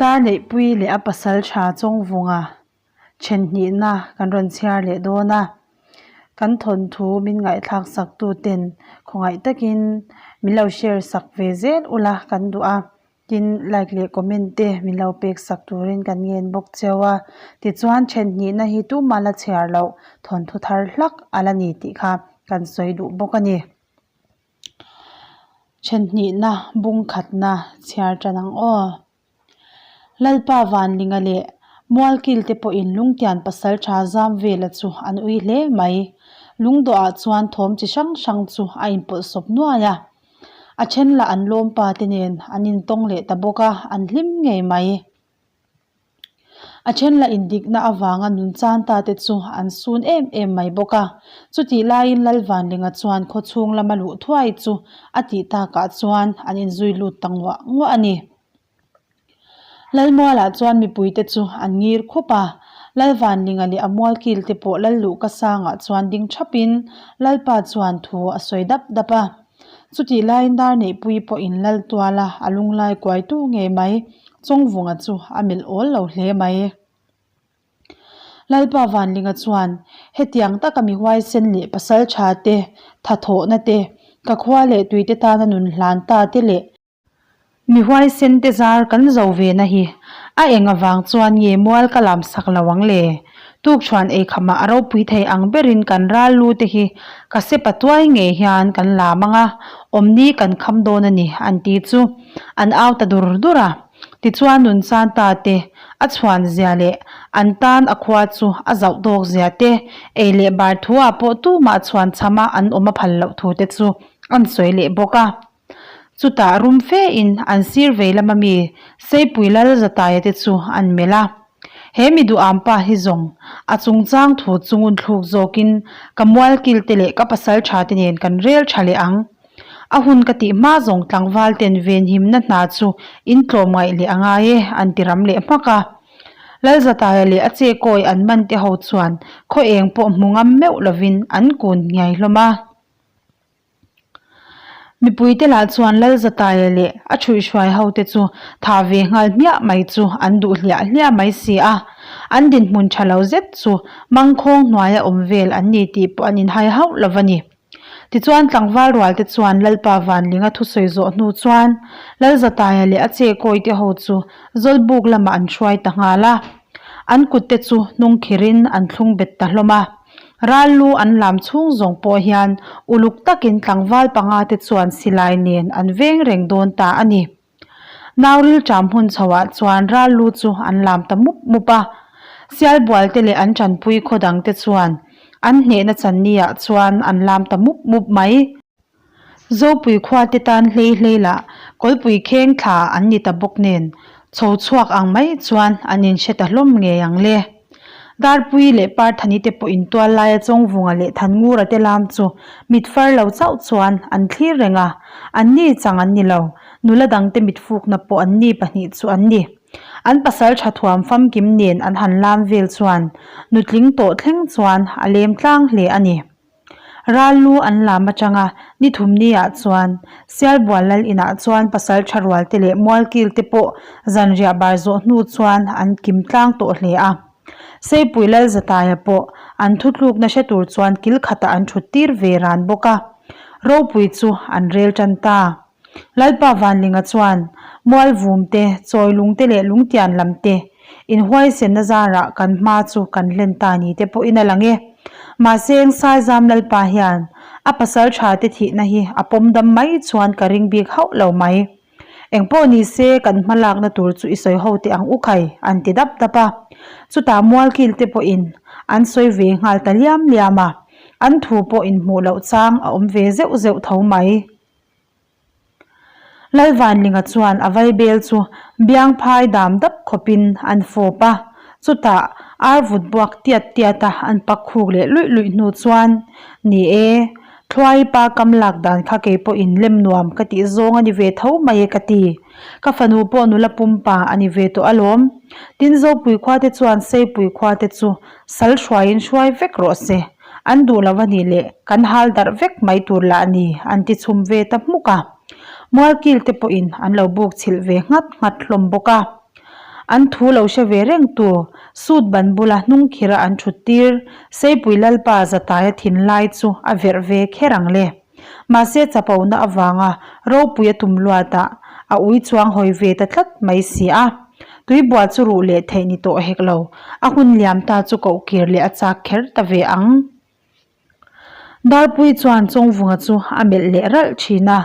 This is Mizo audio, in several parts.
Darneihpui leh a pasal tha Chawngvunga thenhnihna kan rawn chhiar leh dawn a, kan thawnthu min ngaihthlak sak tu ten khawngaih takin min lo share sak ve zel ula kan duh a. Tin, like leh comment te min lo pek sak turin kan ngen bawk cheu a. Tichuan, then hnihna hi tumah la chhiar loh thawnthu thar hlak a la ni tih kha kan sawi duh bawk a ni. Then hnihna bung khatna chhiar tan ang aw. Lalpa Vanlinga leh Mualkil te pawhin Lungtian pasal tha zam vela chu an ui hle mai. Lungdawhah chuan thawm chi hrang hrang chu a inpawlhsawp nuai a. A then lah an lawm pa te nen an intawng leh ta bawk a, an hlim ngei mai. A then lah indikna avanga nun chan ta te chu an sun em em mai bawk a. Chutih laiin Lalvanlinga chuan khawchhung lama luh thuai chu a tih takah chuan an inzui lut ta nguah nguah a ni. Lalmualah chuan mipuite chu an ngir khup a, Lalvanlinga leh a mualkil te pawh Lalluhka sangah chuan ding thapin Lalpa chuan thu a sawi dap dap a. Chutih laiin Darneihpui pawhin Laltuala a lunglai kuaitu ngei mai Chawngvunga chu a melh awl lo hle mai. Lalpa Vanlinga chuan, Hetiang taka mi huaisen leh pasal tha te, thathawhna te, ka khua leh tuite tana nun hlan ta te leh, Mi huaisen te zar kan zo ve na hi a eng avang chuan nge mual ka lam sak lo ang le? Tukchhuan eikhamah a ropui thei ang berin kan ral lu te hi ka sepa tuai ngei hian kan lam ang a, awmni kan kham dawn a ni an ti chu an au ta dur dur a. Tichuan Nunchan ta te a chhuan zia leh an tan a khua chu a zauh tawk zia te, ei leh bar thu ah pawh tumah chhuan chhama an awm a phal loh thu te chu an sawi leh bawk a. Chutah rum fe in an sir vei lama mi Seipui Lal Zataia te chu an melh a. He mi duham pa hi zawng a chungchang thu chu ngun thluk zawkin ka mualkil te leh ka pasal tha te nen kan rel tha leh ang. A hun ka tih hma zawng tlangval ten venhimna hna chu in tlawm ngaih leh a ngai e an ti ram leh hmak a. Lal Zataia leh a che kawi an man te ho chuan khaw eng pawh hmu ngam meuh lovin an kun nghiai hlawm a. Mipuite lah chuan Lalzataia leh a ṭhuihhruai hote chu thah ve nghal hmiah mai chu an duh hliah hliah mai si a, an dinhmun ṭha lo zet chu mangkhawng hnuaia awm vel an ni tih pawh an inhai hauh lo va ni. Tichuan tlangval rualte chuan Lalpa Vanlinga thusawi zawh hnu chuan Lalzataia leh a chekawite ho chu Zawlbuk lamah an hruai ta nghal a, an kutte chu hnungkhirin an thlung bet ta hlawm a. Ral lu an lam chhung zawng pawh hian uluk takin tlangval panga te chuan silai nen an veng reng dawn ta a ni. Nauril ṭam hun chhoah chuan ral lu chu an lam ta mup mup a. Sialbual te leh an ṭanpui khaw dang te chuan an hnehna channi ah chuan an lam ta mup mup mai. Zopui khua te tan hlei hlei lah kawlpui kheng thla an ni ta bawk nen chho chhuak ang mai chuan an inhre ta hlawm ngei ang le. Darpui leh Parthani te pawh intual laia Chawngvunga leh Thanngura te lam chu mit far lo chauh chuan an thlir reng a, an ni chang an ni lo, nula dangte mit fukna pawh an ni pahnih chu an ni. An pasal tha thuam famkim nen an han lam vel chuan nutling tawh thleng chuan a lem tlang hle a ni. Ral lu an lam atanga ni thumni ah chuan Sialbual lal inah chuan pasal tha rual te leh mualkil te pawh zanriah bar zawh hnu chuan an kim tlang tawh hle a. Seipui lal Zataia pawh an thutlukna hre tur chuan kil khatah an thut tir ve ran bawk a. Ropui chu an rel tan ta. Lalpa Vanlinga chuan Mualvum te, Chawilung te leh Lungtian lam te inhuaisenna zarah kan hma chu kan hlen ta ni te pawhin a lang e. Mahse Engsaizam Lalpa hian a pasal tha te thihna hi a pawm dam mai chuan ka ring bik hauh lo mai. Engpawh ni se kan hma lakna tur chu i sawi ho teh ang u khai an ti dap dap a. Chutah Mualkil te pawhin an sawi ve nghal ta liam liam a, an thu pawh inhmuh loh chang a awm ve zeuh zeuh tho mai. Lalvanlinga chuan a vaibel chu biang phai dam dap khawpin an fawp a, chutah ar vut buak tiat tiat a an pak khuk leh luih luih hnu chuan, Ni e, Thluai pa kam lak dan kha kei pawhin lem nuam ka tih zawng a ni ve tho mai e ka ti. Ka fanu pawh nula pumpa a ni ve tawh alawm. Tin Zopui khua te chuan Seipui khua te chu sal hruaiin hruai vek rawh se. An duh lo a nih leh kan hal darh vek mai tur lah a ni an ti chhum ve ta hmuk a. Mualkil te pawhin an lo buk chhilh ve nghat nghat hlawm bawk a. An thu lo hre ve reng tu, suit ban bula hnung khira an thut tir, Seipui Lalpa Zataia thinlai chu a verh ve kher ang le. Mahse chapona avanga ropui a tum luatah a ui chuang hawi ve ta tlat mai si a. Tuibua chu ruh leh theih ni tawh hek lo, a hun liam ta chu koh kir leh a chak kher ta ve ang. Darpui chuan Chawngvunga chu a melh leh ralh thin a,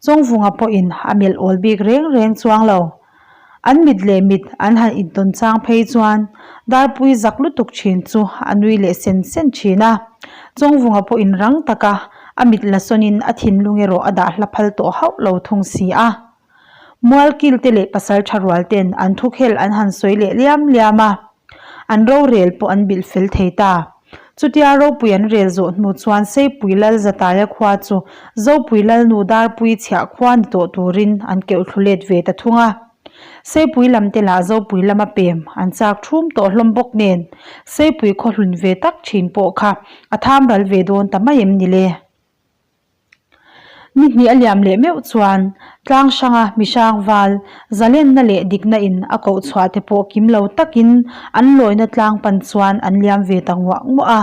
Chawngvunga pawhin a melh awl bik reng reng chuang lo. An mit leh mit an han intawn chang phei chuan Darpui zak lutuk thin chu a nui leh sen sen thin a, Chawngvunga pawhin rang taka a mit la sawnin a thinlung erawh a dah hla phal tawh hauh lo thung si a. Mualkil te leh pasal tha rual ten an thukhel an han sawi leh liam liam a. An rorel pawh an bilh fel thei ta. Chutia ropui an rel zawh hnu chuan Seipui Lal Zataia khua chu Zopui Lalnu Darpui chhiah khua ni tawh turin an keuh thlu let ve ta thung a. Seipui lam te lah Zopui lama pem an chak thum tawh hlawm bawk nen Seipui khaw hlun ve tak thin pawh kha a tham ral ve dawn ta mai em ni le? Ni hnih a liam leh meuh chuan tlang hranga mihrang val zalenna leh dikna in a koh chhuah te pawh kim lo takin an lawina tlang pan chuan an liam ve ta nguah nguah a.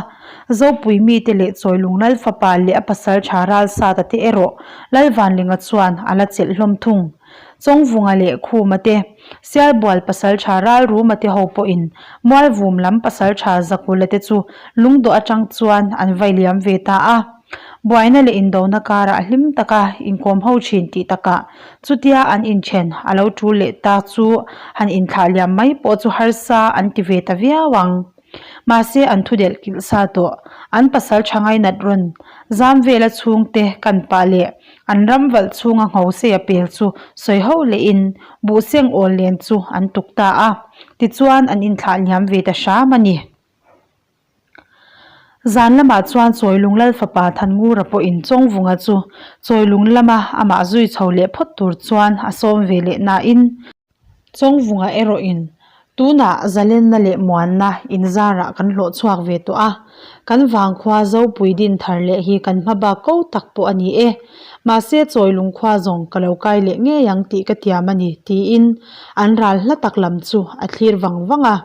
Zopui mite leh Chawilung Lal fapa leh a pasal tha Ralsata te erawh Lalvanlinga chuan a la chelh hlawm thung. Chawngvunga leh Khuma te, Sialbual pasaltha Ralruma te ho pawhin Mualvum lam pasaltha Zakula te chu lungdawh atang chuan an vai liam ve ta a. Buaina leh indona karah hlim taka inkawm ho thin tih takah chutia an inthen a lo tul leh ta chu han inthlah liam mai pawh chu harsa an ti ve ta viau ang. Mahse an thu delh kilh sa tawh. An pasal tha ngainat rawn zam vela chhungte kan pah leh an ram valh chhunga ngho sei a pel chu sawi ho lehin buhseng awl len chu an tuk ta a. Tichuan an inthlah liam ve ta hram a ni. Zan lamah chuan Chawilung Lal fapa Thanngura pawhin Chawngvunga chu Chawilung lama amah zui chho leh phawt tur chuan a sawm ve leh nain, Chawngvunga erawhin tunah zalenna leh muanna inzarah kan hlawh chhuak ve tawh a, kan vangkhua Zopui din thar leh hi kan hma bak ko tak pawh a ni e. Mahse Chawilung khua zawng ka lo kai leh ngei ang tih ka tiam a ni, tiin an ral hla tak lam chu a thlir vang vang a.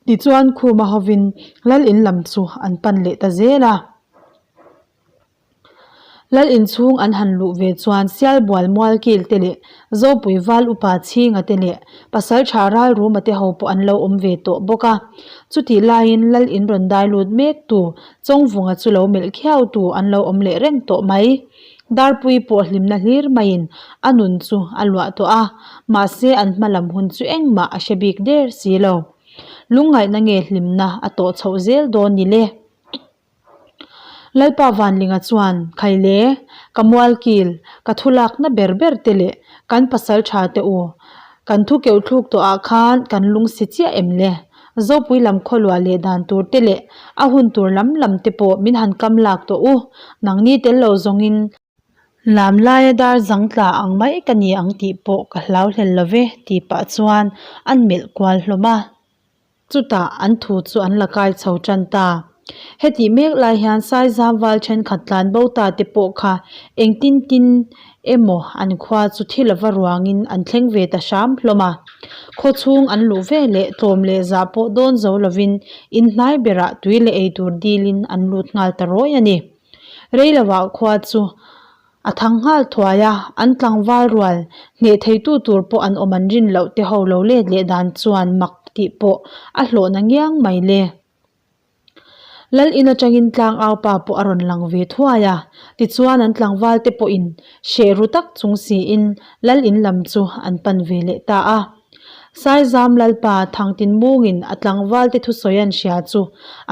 Tichuan Khuma hovin Lal in lam chu an pan leh ta zel a. Lal inchhung an han luh ve chuan Sialbual Mualkil te leh Zopui Val Upa Chhinga te leh Pasaltha Ralruma te ho pawh an lo awm ve tawh bawk a. Chutih laiin Lal in rawn dai lut mek tu Chawngvunga chu lo melh khiau tu an lo awm leh reng tawh mai. Darpui pawh hlimna hlir maiin a nun chu a luah tawh a, mahse an hma lam hun chu engmah a hre bik der si lo. Lungngaihna nge hlimna a tawh chhoh zel dawn ni le? Lalpa Vanlinga chuan, Khaile, ka mualkil, ka thu lakna ber ber te leh kan pasal tha te u, kan thu keuh thluk tawh ah khan kan lung si chiah em le? Zopui lam khawluah leh dan tur te leh a hun tur lam lam te pawh min han kam lak tawh u, nangni tel lo zawngin lam laia dar zang tla ang mai ka ni ang tih pawh ka hlau hlel lo ve tih pah chuan an melh kual hlawm a. Chutah an thu chu an la kai chho tan ta. Hetih mek lai hian Saizam val thenkhat tlan bo ta te pawh kha engtin tin emaw an khua chu thi lova ruangin an thleng ve ta hram hlawm a. Khaw chhung an luh ve leh tlawm leh zah pawh dawn zo lovin in hnai berah tui leh eitur dilin an lut nghal ta rawi a ni. Reiloah khua chu A thang nghal thuai a, an tlangval rual hneh theitu tur pawh an awm an rin loh te ho lo let leh dan chuan mak tih pawh a hlawhna ngiang mai le. Lal in atangin tlangau pa pawh a rawn lang ve thuai a, tichuan an tlangval te pawhin hreh ru tak chung siin lal in lam chu an pan ve leh ta a. Saizam Lalpa Thangtinmungin a tlangval te thusawi an hria chu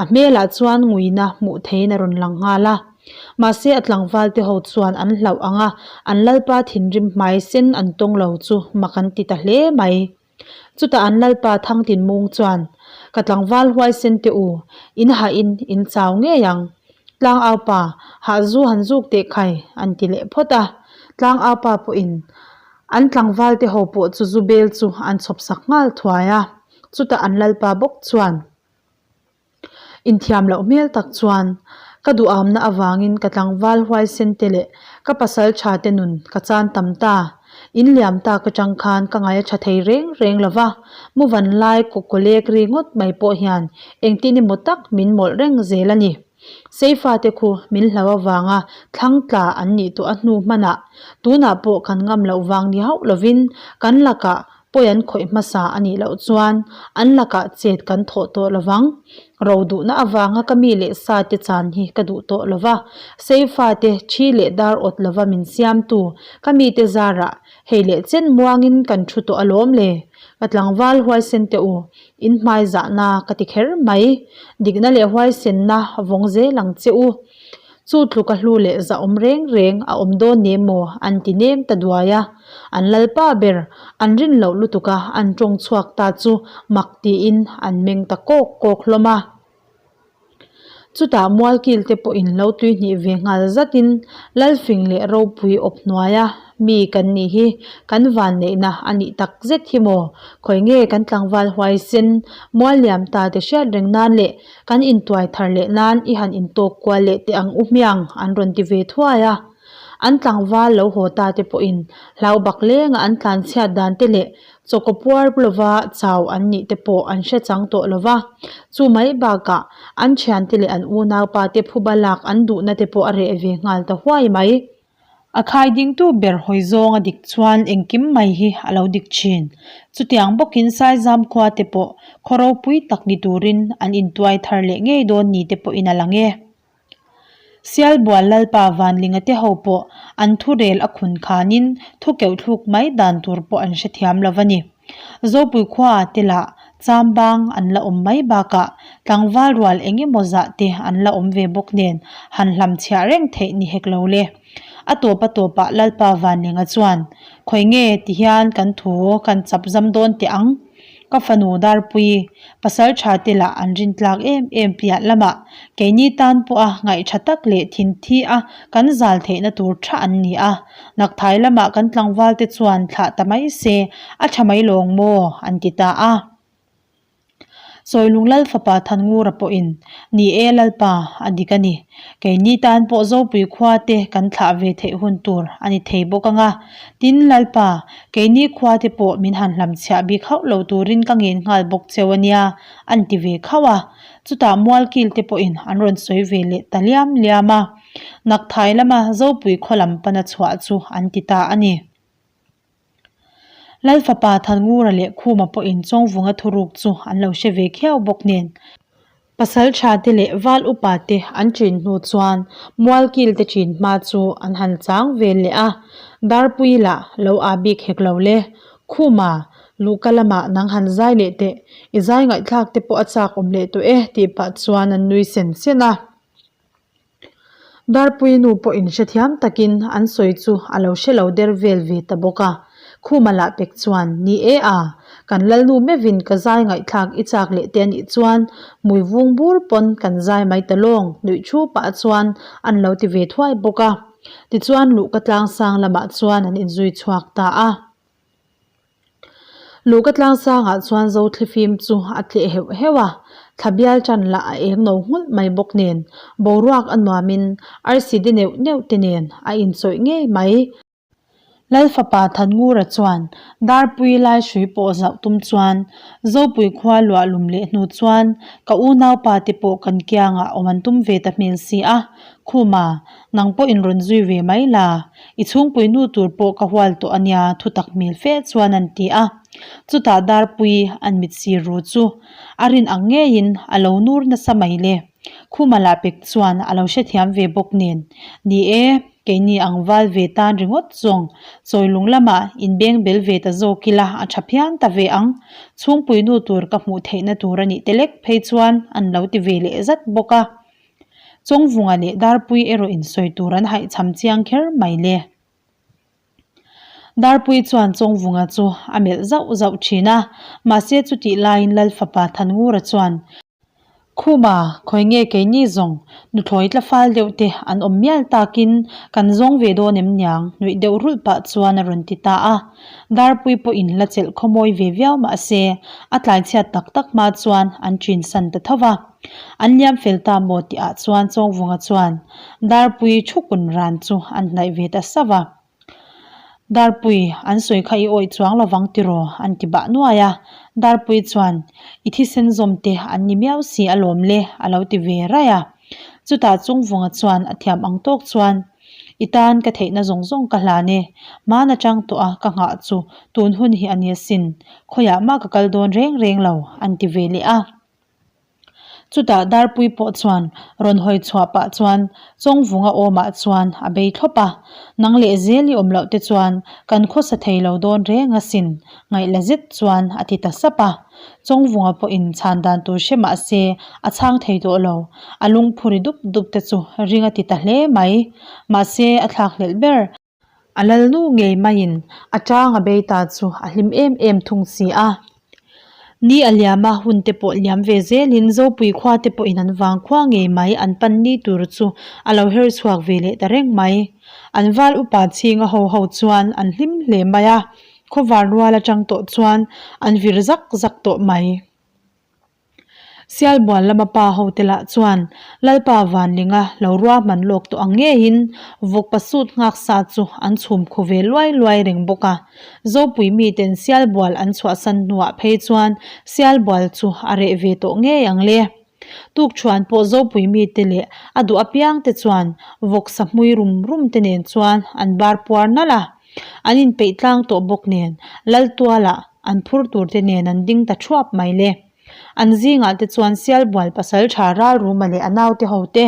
a hmelah chuan nguina hmuh theihin a rawn lang nghal a. Mahse a tlangval te ho chuan an hlauh ang a, an lalpa thinrim hmai sen an tawng lo chu mak an ti ta hle mai. Chutah an lalpa Thangtinmung chuan, Ka tlangval huaisen te u, in hahin in chau ngei ang. Tlangaupa, hah zu han zuk teh khai, an ti leh phawt a. Tlangaupa pawhin an tlangval te ho pawh chu zu bel chu an chhawp sak nghal thuai a. Chutah an lalpa bawk chuan, Inthiam loh hmel tak chuan ka duhamna avangin ka tlangval huaisen te leh ka pasal tha te nun ka chan tam ta. In liam tak atang khan ka ngaih a tha thei reng reng lo va, muvan lai kawkawlek ri ngawt mai pawh hian engtin emaw tak min mawlh reng zel a ni. Seifa te khu min hlau avanga thlang tla an nih tawh a hnu hmanah tunah pawh kan ngam loh vang ni hauh lovin kan lakah pawi an khawih hmasa a nih loh chuan an lakah chet kan thawh tawh lo vang. Ro duhna avanga ka mi leh sa te chan hi ka duh tawh lo va, Seifa te thi leh dar awt lova min siamtu ka mite zarah hei leh chen muangin kan thu tawh alawm le. Ka tlangval huaisen teh u, in hmai zahna ka ti kher mai. Dikna leh huaisenna vawng zel ang che u. Chu tluk a hlu leh zahawm reng reng a awm dawn ne maw an ti nem ta duai a. An lalpa ber an rin loh lutuk a an tawng chhuak ta chu mak tiin an meng ta kawk kawk hlawm a. Chutah mualkil te pawhin lo tui hnih ve nghal zatin Lalfing leh Ropui awp hnuaia mi kan nih hi kan vanneihna a nih tak zet hi maw? Khawi nge kan tlangval huaisen mual liam ta te hriat reng nan leh kan intuai thar leh nan i han intawk kual leh teh ang u hmiang an rawn ti ve thuai a. An tlangval lo haw ta te pawhin hlau bak lenga an tlanchhiat dan te leh Chawkaw puar lova chau an nih te pawh an hre chang tawh lo va, chu mai bakah an thiante leh an unaupa te phuba lak an duhna te pawh a reh ve nghal ta huai mai. A khai dingtu ber hawi zawng a dik chuan engkim mai hi a lo dik thin. Chutiang bawkin Saizam khua te pawh khaw ropui tak ni turin an intuai thar leh ngei dawn ni te pawhin a lang e. Sialbual Lalpa Vanlinga te ho pawh an thurel a khun khanin thu keuh thluk mai dan tur pawh an hrethiam lo a ni. Zopui khuaah te lah chambang an la awm mai bakah tlangval rual eng emaw zah te an la awm ve bawk nen han hlamchhiah reng theih ni hek lo le. A tawp a tawpah Lalpa Vanlinga chuan, Khawi nge tihian kan thu kan chap zam dawn teh ang? Ka fanu Darpui, pasal tha te lah an rin tlak em em piah lamah keini tan pawha ngaih tha tak leh thinthi a kan zal theihna tur tha an ni a, nakthai lamah kan tlangval te chuan thlah ta mai se a tha mai lawng maw an ti ta a. Sawilung Lal fapa Thanngura pawhin, Ni e Lalpa, a dik a ni. Keini tan pawh Zopui khua te kan thlah ve theih hun tur a ni thei bawk ang a. Tin, Lalpa, keini khua te pawh min han hlamchhiah bik hauh lo turin ka ngen nghal bawk cheu a nia, an ti ve khauh a. Chutah Mualkil te pawhin an rawn sawi ve leh ta liam liam a. Nakthai lama Zopui khaw lam pana chhuah chu an ti ta a ni. Lal fapa Thanngura leh Khuma pawhin Chawngvunga thuruk chu an lo hre ve khiau bawk nen. Pasal tha te leh val upa te an ṭin hnu chuan Mualkil te ṭin hma chu an han chang ve leh a, Darpui lah lo aa bik hek lo le. Khuma, luhka lamah nang han zai leh teh, i zai ngaihthlak te pawh a chak awm leh tawh e tih pah chuan an nui sen sen a. Darpui nu pawh inhrethiam takin an sawi chu a lo hre lo der vel ve ta bawk a. Khuma lah pek chuan, Ni e a, kan lalnu meuhin ka zai ngaihthlak i chak leh te anih chuan hmui vung bur pawn kan zai mai ta lawng nuih thu pah chuan an lo ti ve thuai bawk a. Tichuan luhka tlangsang lamah chuan an inzui chhuak ta a. Luhka tlangsangah chuan Zothlifim chu a tleh heuh heuh a, thla bial tan lah a eng no nghulh mai bawk nen boruak a nuamin arsi de neuh neuh te nen a inchawih ngei mai. Lal fapa Thanngura chuan Darpui lai hrui pawh zauh tum chuan Zopui khua luah lum leh hnu chuan ka unaupa te pawh kan kiangah awm an tum ve ta hmel si a, Khuma, nang pawh in rawn zui ve mai la, i chhungpui nu tur pawh ka hual tawh a nia thutak hmel fe chuan an ti a. Chutah Darpui an mit sir ru chu a rin ang ngeiin a lo nur nasa mai le. Khuma lah pek chuan a lo hrethiam ve bawk nen, Ni e, keini ang val ve tan ringawt zawng Chawilung lamah inbeng bel ve ta zawk ila a tha phian ta ve ang. Chhungpui nu tur ka hmuh theihna tur a nih te lek phei chuan an lo ti ve leh zat bawk a. Chawngvunga leh Darpui erawh insawi tur an haihchham chiang kher mai le. Darpui chuan Chawngvunga chu a melh zauh zauh thin a, mahse chutih laiin Lal fapa Thanngura chuan, Khuma, khawi nge keini zawng, nuthlawi tla fal deuh te an awm mial takin kan zawng ve dawn em niang nuih deuh rulh pah chuan a rawn ti ta a. Darpui pawhin la chelh khawmawi ve viau mahse a tlaichhiat tak tak hma chuan an ṭinsan ta tho va. An liam fel ta maw tih ah chuan Chawngvunga chuan Darpui thu kun ran chu an hnaih ve ta sauh a. Darpui, an sawi kha i awih chuang lovang tiraw? an ti bah nuai a. Darpui chuan, I thisen zawm te an ni miau si alawm le, a lo ti ve raih a. Chutah Chungvunga chuan a thiam ang tawk chuan, I tan ka theihna zawng zawng ka hlan e, hman atang tawh a ka nghah chu tun hun hi a ni asin, khawiah mah ka kal dawn reng reng lo, an ti ve leh a. Chutah Darpui pawh chuan rawn hawi chhuah pah chuan Chawngvunga awmah chuan a bei thlawp a, Nang leh zel i awm loh te chuan kan khawsa thei lo dawn reng asin, ngaihla zet chuan a ti ta sap a. Chawngvunga pawhin chhan dan tur hre mah se a chhang thei tawh lo, a lungphu ri dup dup te chu ring a ti ta hle mai. Mahse a thlakhlelh ber. A lalnu ngei maiin a tang a bei ta chu a hlim em em thung si a. Ni a liam a, hun te pawh liam ve zelin Zopui khua te pawhin an vang khua ngei mai an pan ni tur chu a lo her chhuak ve leh ta reng mai. An val upa chhinga ho ho chuan an hlim hle mai a, khawvar rual atang tawh chuan an vir zak zak tawh mai. Sialbual lama pa hote lah chuan Lalpa Vanlinga lo ruahman lawk tawh ang ngeiin vawkpa sut nghak sa chu an chhum khu ve luai luai reng bawk a. Zopui miten Sialbual an chhuahsan hnuah phei chuan Sialbual chu a reh ve tawh ngei ang le. Tukṭhuan pawh Zopui mite leh a duh apiangte chuan vawksa hmui rum rum te nen chuan an bar puar nalh a. An inpeih tlang tawh bawk nen Laltuala an phur tur te nen an ding ta thuap mai le. An zingah te chuan Sialbual pasaltha Ralruma leh a naute ho te,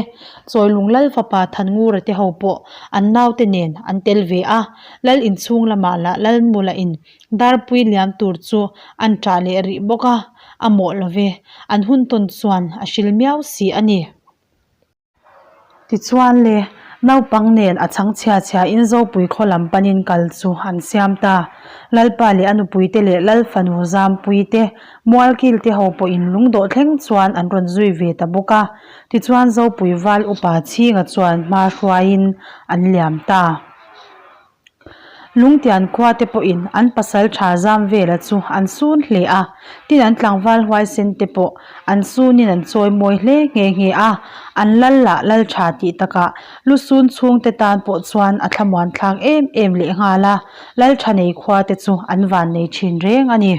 Chawilung Lal fapa Thanngura te ho pawh an naute nen an tel ve a, Lal inchhung lamah lah Lalmula in Darpui liam tur chu an ṭah leh rih bawk a, a mawh lo ve, an hun tawn chuan a hril miau si a ni. Tichuan le, naupang nen a chhang chhia chhia in Zopui khaw lam panin kal chu an siam ta. Lalpa leh a nupuite leh Lal fanu Zampuite, Mualkilte ho pawhin lungdawh thleng chuan an rawn zui ve ta bawk a. Tichuan Zopui val upa Chhinga chuan hma hruaiin an liam ta. Lungtian khua te pawhin an pasal tha zam vela chu an sun hle a, tin an tlangval huaisen te pawh an sunin an chawi mawi hle nghe nghe a, an lal lah lal tha tih takah lu sun chhungte tan pawh chuan a thlamuan thlak em em leh nghal a, lal tha nei khua te chu an van nei thin reng a ni.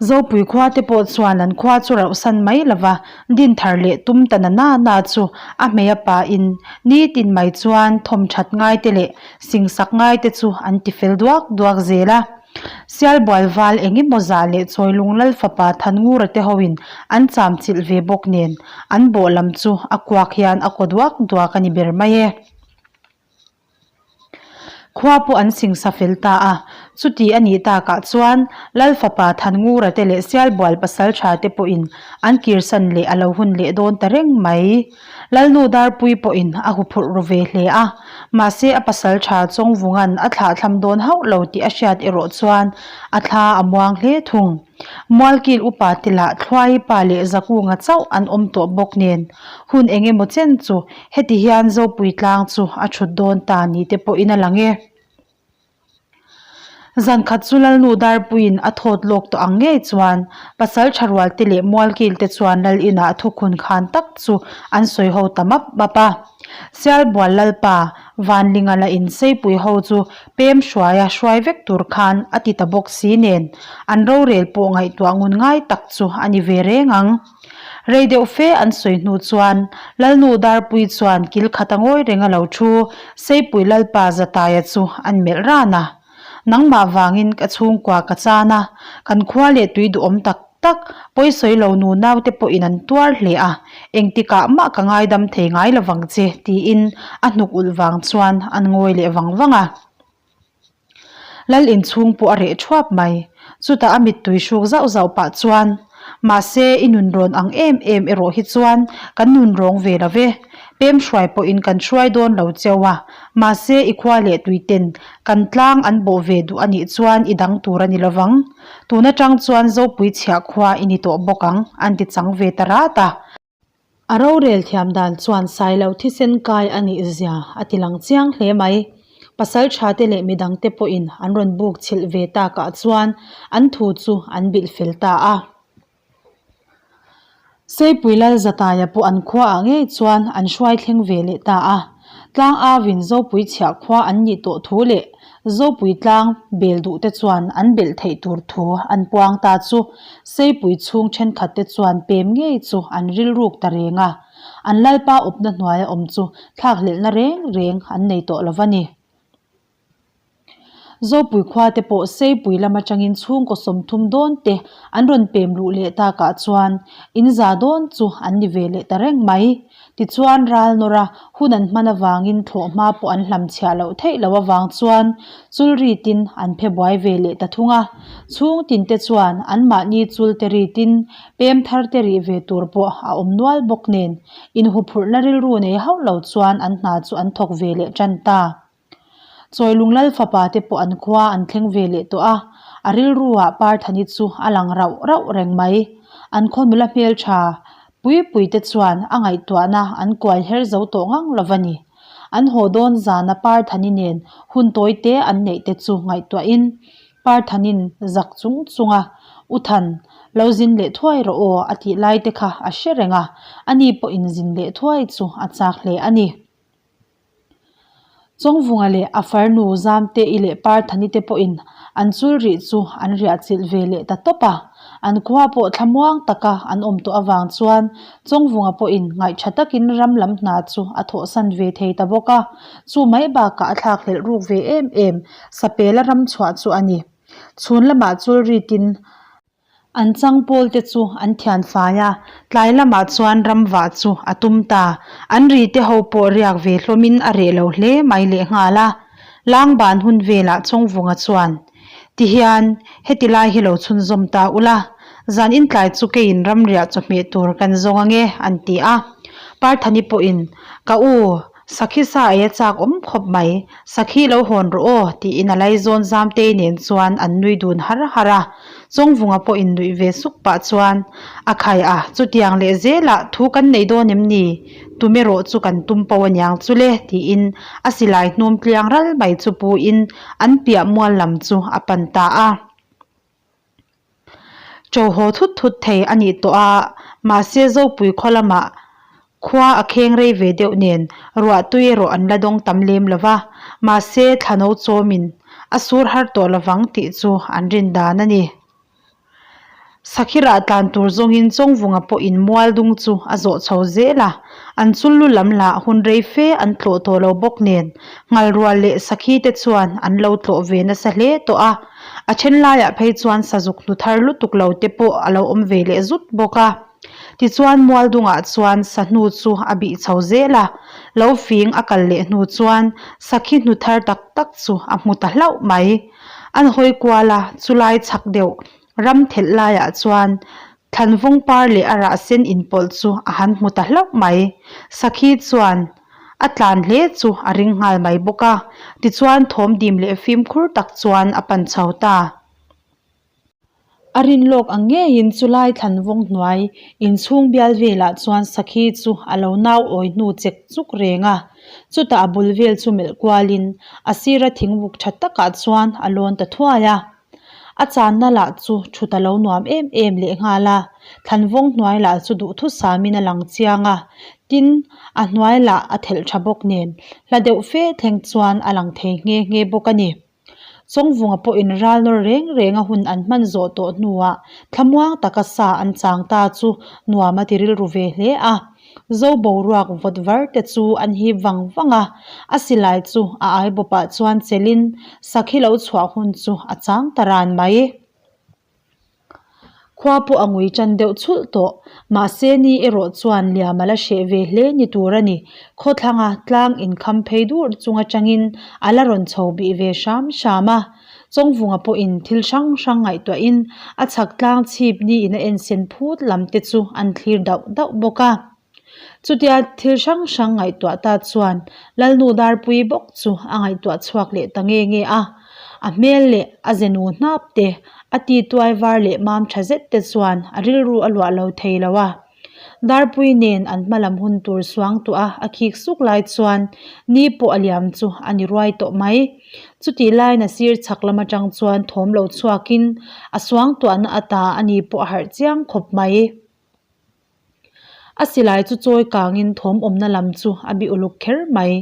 Zopui khua te pawh chuan an khua chu rauhsan mai lova, Dinthar leh tum ta na na na chu a hmei a pahin nitin mai chuan thawmthat ngai te leh singsak ngai te chu an ti fel duak duak zel a. Sialbual val eng emaw zah leh Chawilung Lal fapa Thanngura te hoin an cham chilh ve bawk nen an bawh lam chu a kuak hian a kaw duak duak a ni ber mai e. Khua pawh an singsa fel ta a, chuti a nih takah chuan Lal fapa Thanngura te leh Sialbual pasaltha te pawhin an kirsan leh a lo hun leh dawn ta reng mai. Lalnu Darpui pawhin a huphurh ru ve hle a, mahse a pasaltha Chawngvunga'n a thlahthlam dawn hauh lo tih a hriat erawh chuan a thla a muang hle thung. Mualkil upa te lah Thluai pa leh Zakunga chauh an awm tawh bawk nen hun eng emaw chen chu Heti hian Zopui tlang chu a thut dawn ta ni te pawhin a lang e. Zan khat chu Lalnu Darpuiin a thawt lawk tawh ang ngei chuan pasal tha rual te leh Mualkil te chuan Lal inah thukhun khan tak chu an sawi ho ta map map a. Sialbual Lalpa Vanlinga la in Seipui ho chu pem hruaia hruai vek tur khan a ti ta bawk si nen an rorel pawh ngaihtuah ngun ngai tak chu a ni ve reng ang. Rei deuh fe an sawi hnu chuan Lalnu Darpui chuan kil khat a ngawi reng a lo thu, Seipui Lalpa Zataia chu an melh ran a. Nangmah vangin ka chhungkua ka chan a, kan khua leh tui duhawm tak tak, pawisawi lo nu naute pawhin an tuar hle a, engtikah mah ka ngaidam thei ngai lovang che tiin a hnuk ulh vang chuan an ngawi leh vang vang a. Lal inchhung pawh a reh thuap mai. Chutah a mittui hruk zauh zauh pah chuan, Mahse, i nunrawn ang em em erawh hi chuan kan nunrawng ve lo ve. Pem hruai pawhin kan hruai dawn lo cheu a, mahse i khua leh tuiten kan tlang an bawh ve duh a nih chuan i dang tur a ni lo vang. Tun atang chuan Zopui chhiah khua i ni tawh bawk ang, an ti chang ve ta rat a. A rorel thiam dan chuan Sailo thisen kai a nih zia a ti lang chiang hle mai. Pasal tha te leh midang te pawhin an rawn buk chhilh ve takah chuan an thu chu an bilh fel ta a. Seipui Lal Zataia pawh an khuaah ngei chuan an hruai thleng ve leh ta a. Tlang Avin Zopui chhiah khua an nih tawh thu leh Zopui tlang bel duh te chuan an belh theih tur thu an puang ta chu Seipui chhung thenkhat te chuan pem ngei chu an rilruk ta reng a, an Lalpa awpna hnuaia awm chu thlakhlelhna reng reng an nei tawh lo va ni. Zopui khua te pawh Seipui lam atangin chhungkaw 30 dawn te an rawn pem luh leh takah chuan in za dawn chu an ni ve leh ta reng mai. Tichuan ral nawra hun an hman avangin thlawhhma pawh an hlamchhiah loh theih loh avang chuan chul ritin an phe buai ve leh ta thung a. Chhung tin te chuan anmahni chul te ritin pem thar te rih ve tur pawh a awm nual bawk nen inhuphurhna rilru nei hauh lo chuan an hna chu an thawk ve leh tan ta. Chawilung Lal fapa te pawh an khua an thleng ve leh tawh a, a rilruah Parthani chu a lang rauh rauh reng mai. An khaw nula hmeltha pui pui te chuan a ngaihtuahna an kuai her zo tawh ngang lo va ni. An haw dawn zana Parthani nen hun tawi te an neih te chu ngaihtuahin Parthanin zak chung chunga U Than, lo zin leh thuai rawh aw a tih lai te kha a hre reng a, ani pawhin zin leh thuai chu a chak hle a ni. Chawngvunga leh a farnu Zamte-i leh Parthani te pawhin an chul rih chu an riah chilh ve leh ta tawp a. An khua pawh thlamuang taka an awm tawh avang chuan Chawngvunga pawhin ngaihṭha takin ram lam hna chu a thawhsan ve thei ta bawk a. Chu mai bakah a thlakhlelh ruk ve em em Sapela ram chhuah chu a ni. Chhun lamah chul ritin. An chang pawl te chu an thian fai a, tlai lamah chuan ram vah chu a tum ta. An ri te ho pawh riak ve hlawmin a reh lo hle mai lehnghal a. Langban hun velah Chawngvunga chuan, Tihian, heti lai hi lo chhunzawm ta ula, zan intlai chu keiin ramriah chawhmeh tur kan zawng ange, an ti a. Parthani pawhin, Ka u, Sakhi sa ei a chak awm khawp mai, Sakhi lo hawn rawh aw, tiin a laizawn Zamtei nen chuan an nui dun har har a. Chawngvunga pawh innuih ve suk pah chuan, A khai a, chutiang leh zelah thu kan nei dawn em ni? Tum erawh chu kan tum po aniang chu le, tiin a silai hnum tliang ral mai chu puin an piah mual lam chu a pan ta a. Cho haw thut thut thei a nih tawh a, mahse Zopui khaw lamah khua a kheng rei ve deuh nen ruah tui erawh an la dawng tam lem lo va, mahse thlano chawmin a sur har tawh lovang tih chu an rin dan a ni. Sakhirah tlan tur zawngin Chawngvunga pawhin mual dung chu a zawh chho zel a, an chullu lam lah hun rei fe an tlawh tawh lo bawk nen Nghalrual leh Sakhi te chuan an lo tlawh ve nasa hle tawh a. A then laiah phei chuan sazuk hnu thar lutuk lo te pawh a lo awm ve leh zut bawk a. Tichuan Mualdungah chuan sahnu chu a bih chho zel a, lo fing a kal leh hnu chuan sakhi hnu thar tak tak chu a hmu ta hlauh mai. An hawi kual a, chulai chhak deuh ram thelh laiah chuan Thlanvawng par leh a rah sen inpawlh chu a han hmu ta hlauh mai. Sakhi chuan a tlan hle chu a ring nghal mai bawk a, tichuan thawm dim leh fimkhur tak chuan a pan chho ta. A rin lawk ang ngeiin chulai thlanvawng hnuai inchhung bial velah chuan Sakhi chu a lo nau awi hnu chek chuk reng a, chutah a bul vel chu melh kualin a sira thingbuk tha takah chuan a lawn ta thuai a. A channa lah chu thut a lo nuam em em lehnghal a, thlanvawng hnuai lah chu duhthusamin a lang chiang a, tin, a hnuai lah a thelh tha bawk nen hla deuh fe thleng chuan a lang thei nghe nghe bawk a ni. Chawngvunga pawhin ral nawr reng reng a hun an hman zawh tawh hnuah thlamuang taka sa an chang ta chu nuam a ti rilru ve hle a. Zo boruak vawt var te chu an hip vang vang a, a silai chu a ai bawpah chuan chelin sakhi lo chhuah hun chu a chang ta ran mai. Khua pawh a ngui tan deuh chhulh tawh, mahse ni erawh chuan liam a la hreh ve hle ni tur a ni. Khawthlanga tlang inkham phei dur chung atangin a la rawn chho bih ve hram hram a. Chawngvunga pawhin thil hrang hrang ngaihtuahin a chhak tlang chhip niin a ensen phut lam te chu an thlir dauh dauh bawk a. Chutia thil hrang hrang ngaihtuah ta chuan Lalnu Darpui bawk chu a ngaihtuah chhuak leh ta nge nge a. A hmel leh a zenu hnap te, a ti tuai var leh mam tha zet te chuan a rilru a luah lo thei lo a. Darpui nen an hma lam hun tur suang tawh a, a khik suk lai chuan ni pawh a liam chu a ni ruai tawh mai. Chutih laiin a sir chhak lam atang chuan thawm lo chhuakin a suang tuahna ata a ni pawh a harh chiang khawp mai. A silai chu chawi kangin thawm awmna lam chu a bih uluk kher mai.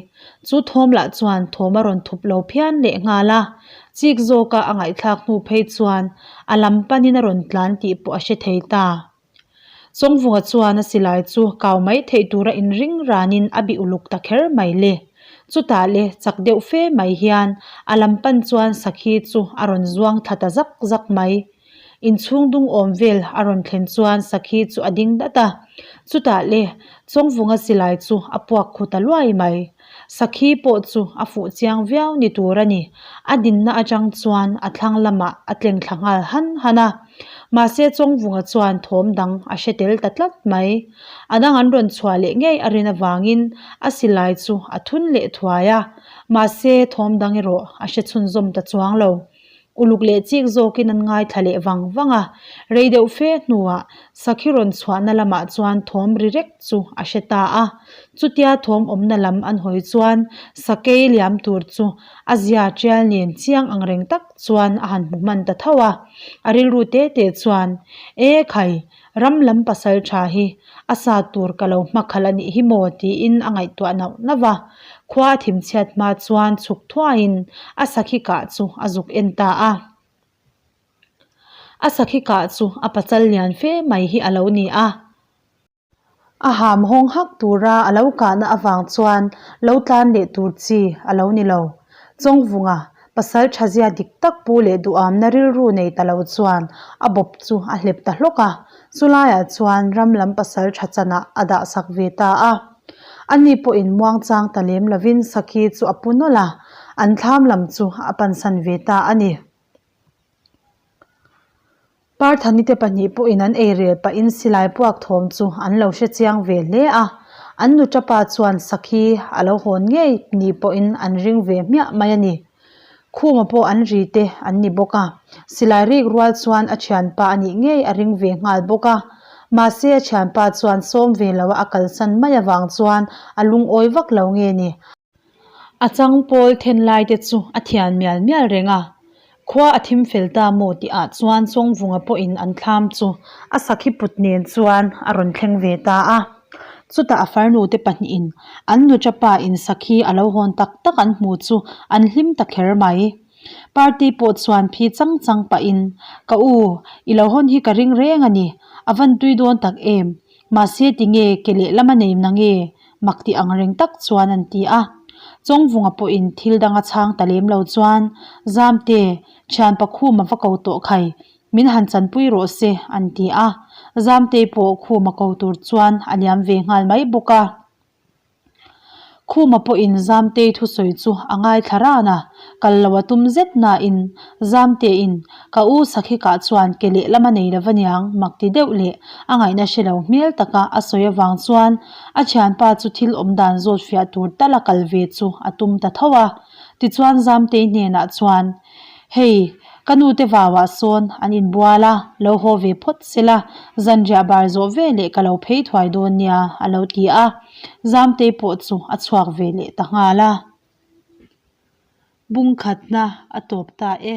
Chu thawm lah chuan thawm a rawn thup lo phian leh nghal a. Chik zawka a ngaihthlak hnu phei chuan a lam panin a rawn tlan tih pawh a hre thei ta. Chawngvunga chuan a silai chu kau mai theih tura inring ranin a bih uluk ta kher mai le. Chutah le chak deuh fe mai hian a lam pan chuan sakhi chu a rawn zuang thla ta zak zak mai. Inchhung dung awm vel a rawn thlen chuan sakhi chu a ding dat a. Chutah le Chawngvunga silai chu a puak khu ta luai mai. Sakhi pawh chu a fuh chiang viau ni tur a ni. A dinna atang chuan a thlang lamah a tleng thla nghal han han a. Mahse Chawngvunga chuan thawm dang a hre tel ta tlat mai. A dang an rawn chhuah leh ngei a rin avangin a silai chu a thun leh thuai a. Mahse thawm dang erawh a hre chhunzawm ta chuang lo. Uluk leh chik zawkin an ngaithla leh vang vang a, rei deuh fe hnuah sakhi rawn chhuahna lamah chuan thawm ri rek chu a hre ta a. Chutia thawm awmna lam an hawi chuan sakei liam tur chu a zia tial nen chiang ang reng tak chuan a han hmu hman ta tho a. A rilru te te chuan, E khai, ram lam pasal tha hi a sa tur ka lo hmakhalh a nih hi maw tiin a ngaihtuah nauh nauh a. Khua a thim chhiat hma chuan chhuk thuaiin a sakhi kah chu a zuk en ta a. A sakhi kah chu a pachal lian fe mai hi a lo ni a. A ham hawng hak tura a lo kahna avang chuan lo tlan leh tur chi a lo ni lo. Chawngvunga pasal thazia dik tak pu leh duhamna rilru nei ta lo chuan a bawp chu a hlep ta hlawk a, chulaiah chuan ram lam pasal tha chanah a dah sak ve ta a. Ani pawhin muangchang ta lem lovin sakhi chu a pu nawlh a, an thlam lam chu a pansan ve ta a ni. Parthani te pahnih pawhin an eirel pahin silai puak thawm chu an lo hre chiang ve hle a, an nutapa chuan sakhi a lo hawn ngei ni pawhin an ring ve hmiah mai a ni. Khuma pawh an ri te an ni bawk a, silai rik rual chuan a thianpa a nih ngei a ring ve nghal bawk a. Mahse a thianpa chuan sawm ve loa a kalsan mai avang chuan a lungawi vak lo nge ni. A chang pawl then lai te chu a thian mial mial reng a, khua a thim fel ta maw tih ah chuan Chawngvunga pawhin an thlam chu a sakhi put nen chuan a rawn thleng ve ta a. Chutah a farnu te pahnihin an nuṭapa in sakhi a lo hawn tak tak an hmu chu an hlim ta kher mai. Party pawh chuan phi chang chang pahin, Ka u, i lo hawn hi ka ring reng a ni, a van tui dawn tak em? Mahse tinge ke lehlam a nei na nge? Mak tih ang reng tak chuan an ti a. Chawngvunga pawhin thil danga chhang ta lem lo chuan, Zamte, thianpa khum a va ko tawh khai, min han chanpui rawh se, an ti a. Zamtei pawh khum a ko tur chuan a liam ve nghal mai bawk a. Khuma pawhin Zamtei thusawi chu a ngaithla ran a, kal lo a tum zet nain Zamteiin ka u Sakhika chuan ke lehlam a nei lo aniang mak ti deuh leh a ngaihna hre lo hmel taka a sawi avang chuan a thianpa chu thil awm dan zawt fiah tur tala kal ve chu a tum ta tho a. Tichuan Zamtei hnenah chuan Hei, ka nu te vauah sawn an inbual a, lo haw ve phawt sela, zanriah bar zawh ve leh ka lo phei thuai dawn nia, a lo ti a. Zamtei pawh chu a chhuak ve leh ta nghal a. Bungkhatna a tawp ta e.